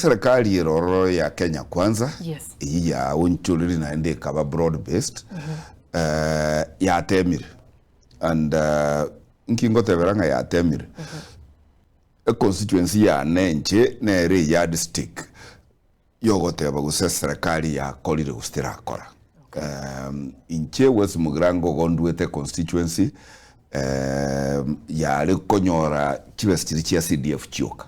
Eserekari ere ororo ya Kenya Kwanza, Yes. eyio yaonchoreria naende ekaba broad based, eh, yatemire and eh, nki ngotebera ng'a yatemire, econstituency yane inche nere eyardstick yogoteba gose eserekari yakorire gose terakora. Inche West Mugirango igo ndwete econstituency yare konyora chibesa chiria chia CDF chioka.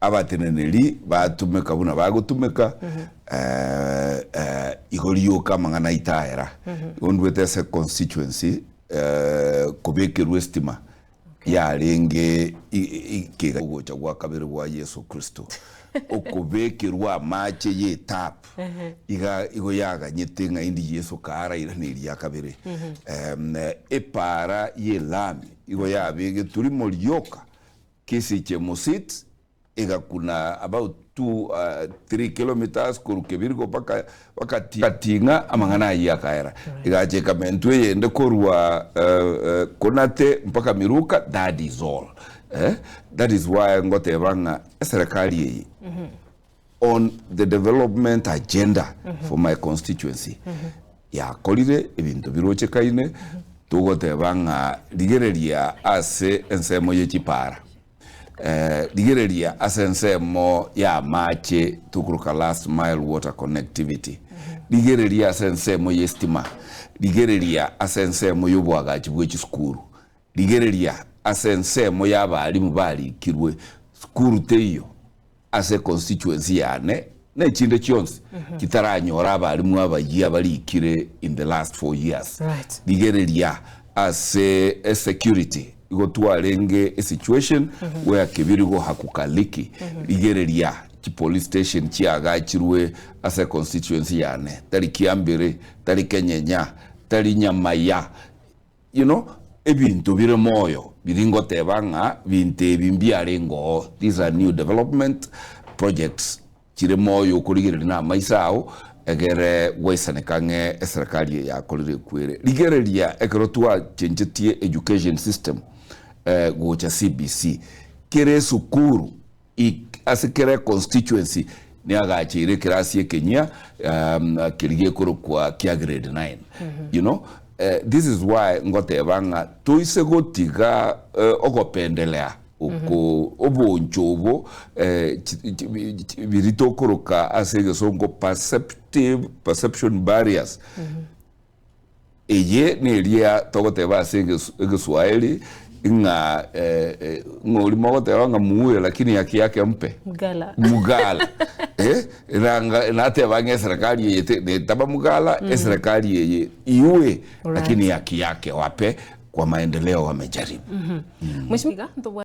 Abateneneri batumeka buna bagotumeka igo rioka amang'ana aito aera. Igo ndwete ase econstituency kobekerwa estima yarenge ekiga ogocha gwa kabere gwa Yeso Kristo, okobekerwa amache y'etap iga igo yaganyete ng'a indi Yeso karairane eria kabere. Epaara y'elami igo yabegetwe rimo rioka Kisii Chemosit egakuna about 2 3 kilometres korwa Kebirigo mpaka mpaka Ting'a amang'ana ayio akaera. Egacha ekamentwa eyende korwa Konate mpaka Miruka that is all. Eh, that is why ngoteba ng'a eserekari eye on the development agenda for my constituency yakorire ebinto birochekaine togoteba ng'a rigereria ase ensemo ye chipara Rigereria ase ensemo y'amache tokoroka last mile water connectivity, rigereria ase ensemo y'estima, rigereria ase ensemo y'oboagachi bwe chisukuru, rigereria ase ensemo y'abalimu barikirwe, sukuru teiyo ase econstituency yane na echinde chionsi chitaranyora abalimu abayia barikire in the last 4 years. Rigereria ase esecurity igo twarenge esituation where kebirigo hakukaliki. Rigereria chipolice station chiagachirwe ase econstituency yane tari Kiambere, tari Kenyenya, tari Nyamaya you know ebinto bire moyo biri ngoteba ng'a binto ebi mbiarenge oo these are new development projects chire moyo okorigereria na amaiso ao egere gwaisaneka ng'e eserekari eye yakorire ekwere. Rigereria ekero twachenchetie education system gocha CBC kera esukuru ase kera econstituency niagacheire ekerasi ekenyia keria gekorokwa kia grade 9 you know this is why ngoteba ng'a toise gotiga ogopendelea oko oboncho obo biria tokoroka ase egesongo perceptive perception barriers Eye neria togoteba ase egeswaeri ng'a ng'a oria mogoteba ng'a muue lakini haki yake mpe. Mugala. Mugala. Eh, nanga nateba ng'a eserekari eye te netaba mugala, eserekari eye iue lakini haki yake wape kwa maendeleo wamejaribu. Mheshimiwa, ntobwate.